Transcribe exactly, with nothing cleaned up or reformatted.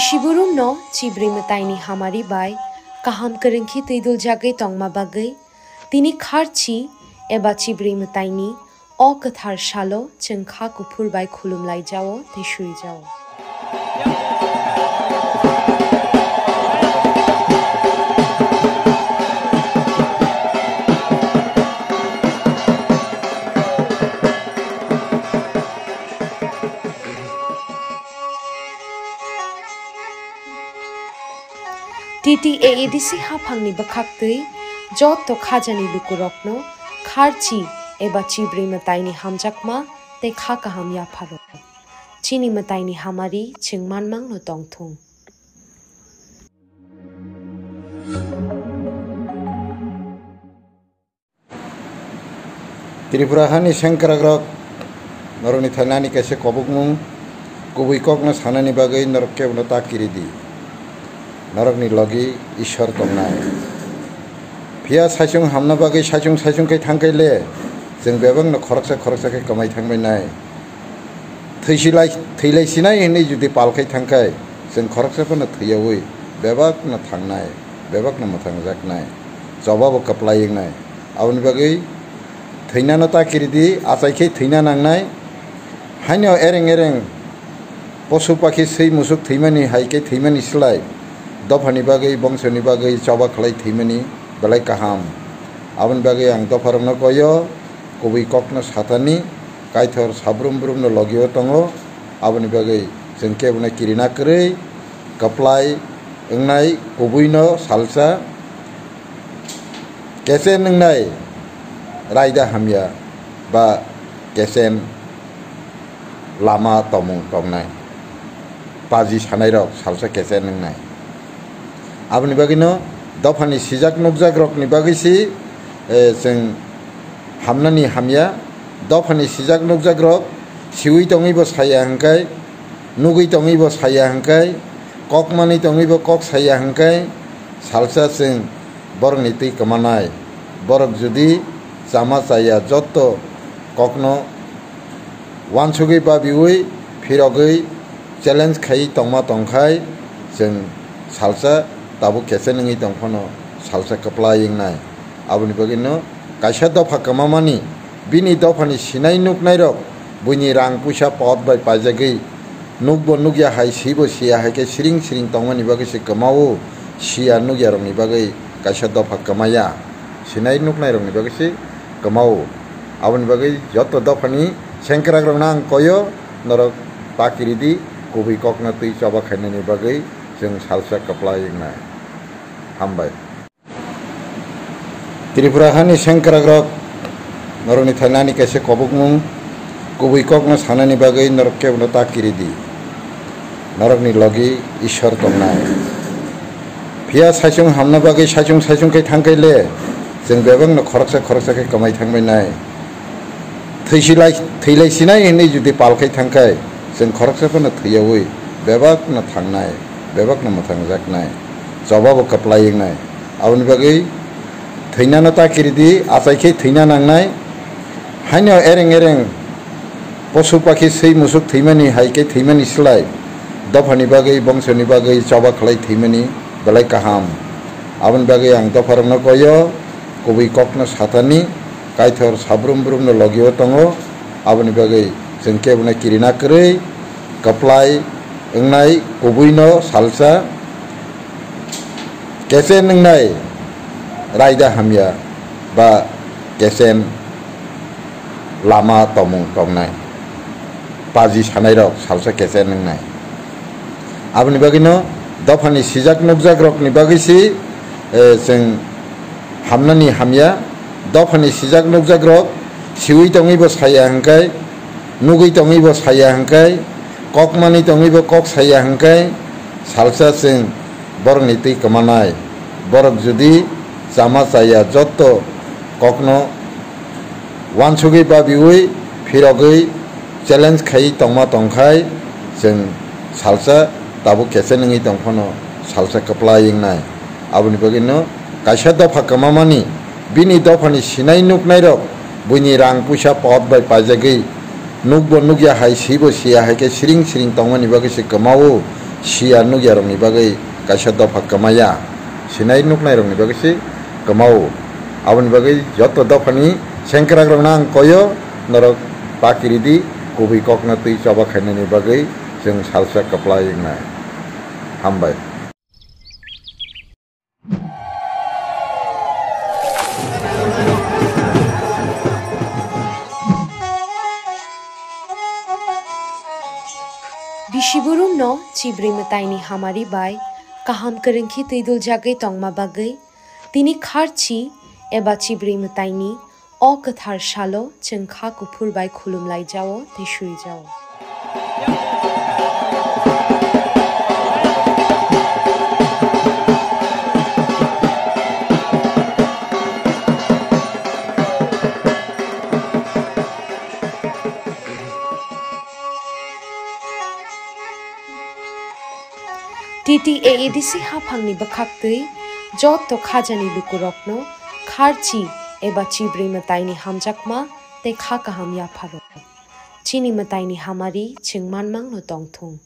Chiburumno chibrwi mwtaini hamari bai kaham kwrwngkhe twiduljagwi tongma bagwi tini kharchi eba chibrwi mwtaini o kwthar salo chwng kha kuphur bai khulumlaijao tei suijao. T T A A D C haphangni bwkhaktwi joto khajani lukurokno kharchi eba chibrwi mwtaini hamjakma tei kha kaham yapharo. Chini mwtaini hamari chwng manmangno tongthung. Tripura hani sengkrakrok, norokni thainani kaisa kobokmung, kubui kokno sanani bagwi norok kebono ta kiri di. Norokni logi Ishwar tongnai. Phiya saichung hamna bagwi saichung saichung khe thangkhe le, chwng bebakno khoroksa khoroksa khe kwmai thangbai nai. Thwisilai, thwilai sinai hinwi jodi pal khai thangkhe, chwng khoroksa phano thwiyaui bebakno thangnai, bebakno mwthangjaknai, chobabo kwplai wngnai. Aboni bagwi thwinano ta kiri di, achai khe thwina nangnai. Haino ereng ereng posu pakhi swi musuk thwimani hai khe thwimani slai dophani bagwi, bongsoni bagwi choba khlai thwimani belai kaham. Aboni bagwi ang dopharokno koyo, kubui kokno sathani, Kaitor sabrum brumno logio tongo, aboni bagwi chwng kebono kirina kwrwi, kwplai wngnai kubuino salsa kechen wngnai raida hamya ba kechen lama tongmung tongnai. Paji sanairok salsa kechen wngnai. Aboni bagwino dophani sijak nukjakrokni bagwi si, eh, chwng hamnani hamya. Dophani sijak nukjakrok siui tongwibo saya hwnkhe, nugwi tongwibo saya hwnkhe, kok manwi tongwibo kok saya hwnkhe, salsa chwng borokni twi kwmanai. Borok jodi chama chaya jotto kokno uansugwi babiui phirogwi challenge khai tongma tongkhai, chwng salsa tabuk kechen wngwi tongphano salsa kwplai wngnai. Aboni bagwino kaisa dopha kwmamani, bini dophani sinai nuknairok buini rang puisa pot bai paijagwi nukbo nukya hai, sibo siya hai khe siring siring tongmani bagwi se kwmao, siya nukyarokni bagwi kaisa dopha kwmaya, sinai nuknairokni bagwi se kwmao. Aboni bagwi joto dophani sengkrakrokno ang koyo, norok ta kiri di, kubui kokno twi choba khainani bagwi chwng salsa kwplai wngnai. Hambai. Tripura hani sengkrakrok, norokni thainani kaisa kobokmung, kubui kokno sanani bagwi norok kebono ta kiri di. Norokni logi Ishwar tongnai. Phiya saichung hamna bagwi saichung saichung khe thangkhe le, chwng bebakno khoroksa khoroksa khe kwmai thangbai nai. Thwisilai, thwilai sinai hinwi jodi pal khai thangkhai, chwng khoroksa phano thwiyaui bebakno thangnai, bebakno mwthangjaknai, chobabo kwplai wngnai. Aboni bagwi thwinano ta kiri di, achai khe thwina nangnai. Haino ereng ereng posu pakhi swi musuk thwimani hai khe thwimani slai dophani bagwi, bongsoni bagwi choba khlai thwimani belai kaham. Aboni bagwi ang dopharokno koyo, kubui kokno sathani, Kaitor sabrum brumno logio tongo, aboni bagwi chwng kebono kirina kwrwi, kwplai wngnai kubuino salsa kechen wngnai raida hamya ba kechen lama tongmung tongnai. Paji sanairok salsa kechen wngnai. Aboni bagwino dophani sijak nukjakrokni bagwi si, eh, chwng hamnani hamya. Dophani sijak nukjakrok siui tongwibo saya hwnkhe, nugwi tongwibo saya hwnkhe, kok manwi tongwibo kok saya hwnkhe, salsa chwng borokni twi kwmanai. Borok jodi chama chaya jotto kokno uansugwi babiui phirogwi challenge khai tongma tongkhai, chwng salsa tabuk kechen wngwi tongphano salsa kwplai wngnai. Aboni bagwino kaisa dopha kwmamani, bini dophani sinai nuknairok buini rang puisa pot bai paijagwi nukbo nukya hai, sibo siya hai khe siring siring tongmani bagwi se kwmao, Siya nukya rokni bagwi kaisa dopha kwmaya, sinai nuknai rokni bagwi se kwmao. Aboni bagwi joto dophani sengkrak rokno ang koyo, norok pakiridi, kubui kokno twi choba khainani bagwi chwng salsa kwplai wngnai. Hambai. Bisiburumno chibrwi mwtaini hamari bai kaham kwrwngkhe twiduljagwi tongma bagwi tini kharchi eba chibrwi mwtaini o kwthar salo chwng kha kuphur bai khulumlaijao tei suijao. T T A A D C haphangni bwkhaktwi joto khajani lukurokno kharchi eba chibrwi mwtaini hamjakma tei kha kaham yapharo. Chini mwtaini hamari chwng manmangno tongthung.